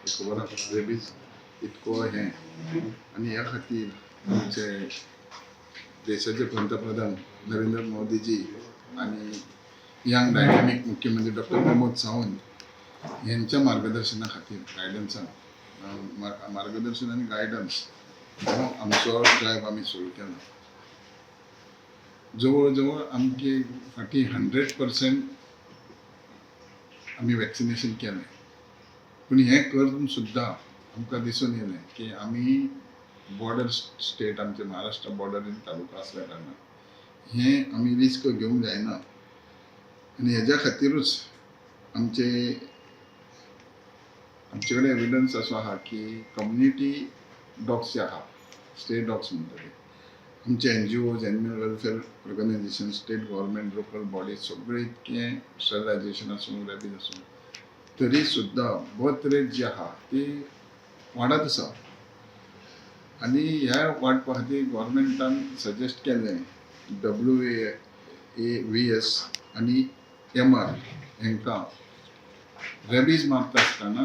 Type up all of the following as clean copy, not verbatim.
खबर आसा रेबीज इतको हें. आनी ह्या खातीर आमचे देशाचे पंतप्रधान नरेंद्र मोदीजी आनी यंग डायनॅमीक मुख्यमंत्री डॉक्टर प्रमोद सावंत यांच्या मार्गदर्शना खातीर, गायडन्सान, मार्गदर्शन आनी गायडन्स हो आमचो ड्रायव्ह आमी सुरू केला. जवळ जवळ आमचे फाटीं 100% आमी वॅक्सिनेशन केलें, पूण हें करून सुद्दां आमकां दिसून येयलें की आमी बॉर्डर स्टेट, आमचे महाराष्ट्र बॉर्डरीन तालुका आसल्या कारणान हें आमी रिस्क घेवंक जायना. आनी हेज्या खातीरूच आमचे कडेन एविडन्स असो आहा की कम्युनिटी डॉग्स जे आहा, स्टे डॉग्स म्हणटा ते, आमचे NGOs, animal welfare organization, state government, local bodies सगळे इतकें स्टरलायजेशन आसूं, रॅबीज आसूं, तरी सुद्दां बर्थ रेट जी आहा ती वाडत आसा. आनी ह्या वाडपा खातीर गव्हर्मेंटान सजेस्ट केलें WAVS आनी MR हांकां रेबीज मारता आसतना,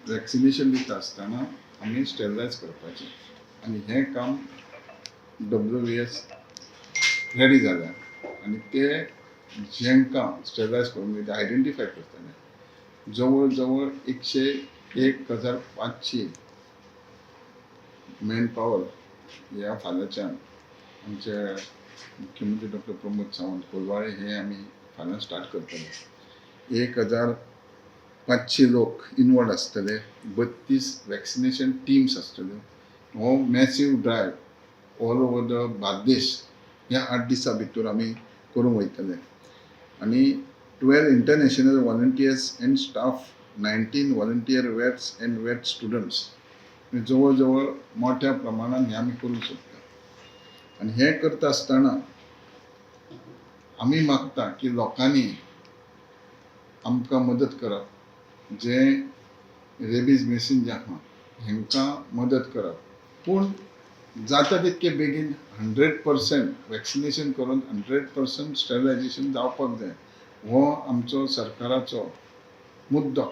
वॅक्सिनेशन दिता आसतना आमी स्टेरिलायज करपाचें. आनी हें काम WVS ready जाल्या आनी ते जेंकां स्टेरिलायज करूंक ते आयडेंटिफाय करतले. जवळ जवळ 101,500 मॅन पावर ह्या फाल्यांच्यान आमचे मुख्यमंत्री डॉक्टर प्रमोद सावंत, कोलवाळे हे आमी फाल्यां स्टार्ट करतले. 1500 लोक इनवॉल्व आसतले, 32 वॅक्सिनेशन टिम्स आसतल्यो. हो massive drive all over the Bardez ह्या 8 दिसां भितर आमी करूंक वयतले. आनी 12 international volunteers and staff, 19 volunteer vets and vet students, जवळ जवळ मोठ्या प्रमाणान हें आमी करूंक सोदता. आनी हें करता आसतना आमी मागता की लोकांनी आमकां मदत करप, जें रेबीज मॅशीन जें आहा हेंकां मदत करप, पूण जाता तितके बेगीन 100% वॅक्सिनेशन करून 100% स्टरलायजेशन जावपाक जाय, हो आमचो सरकाराचो मुद्दो.